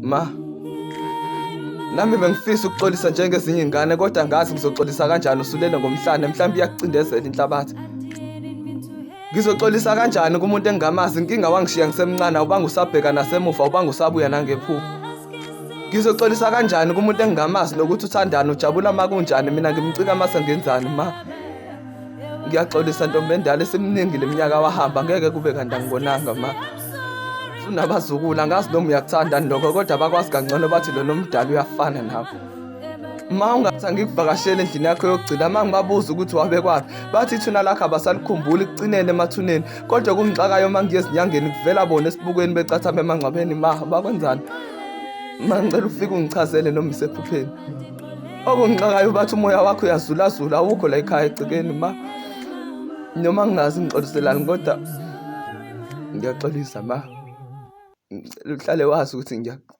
Ma, nami bengifisa ukuxolisa njengezinye iy'ngane kodwa angazi ngizoxolisa kanjani usulele ngomhlane mhlawumbe iyakucindezela inhlabathi. Ngizoxolisa kanjani kumuntu engingamazi inkinga wangishiya ngisemncane awubanga usabheka nasemuva awubanga usabuya nangephupho. Ngizoxolisa kanjani kumuntu engingamazi nokuthi uthandani ujabula uma kunjani mina ngimcika mase ngenzani ma. Ngiyaxolisa ntombi endala isiminingi le minyaka wahamba ngeke kube kanti angibonanga ma. Unabazukulu angazi noma uyakuthanda lokho kodwa bakwazi kangcono bathi lona omdala uyafana nabo. Ma ungathi angikuvakashele endlini yakho yokugcina ma ngibabuza ukuthi wabekwaphi bathi ithuna lakho abasalikhumbuli kucinene emathuneni kodwa kungixakayo uma ngiye ezinyangeni kuvela bona esibukweni becathama emangcwabeni ma bakwenzani ma ngicela ufike ungichazele noma isephupheni okungixakayo bathi umoya wakho uyazulazula awukho la ekhaya egcekeni ma noma ngingazi ngixoliselani kodwa ngiyaxolisa ma ngicela uhlale wazi ukuthi ngiyakuthanda.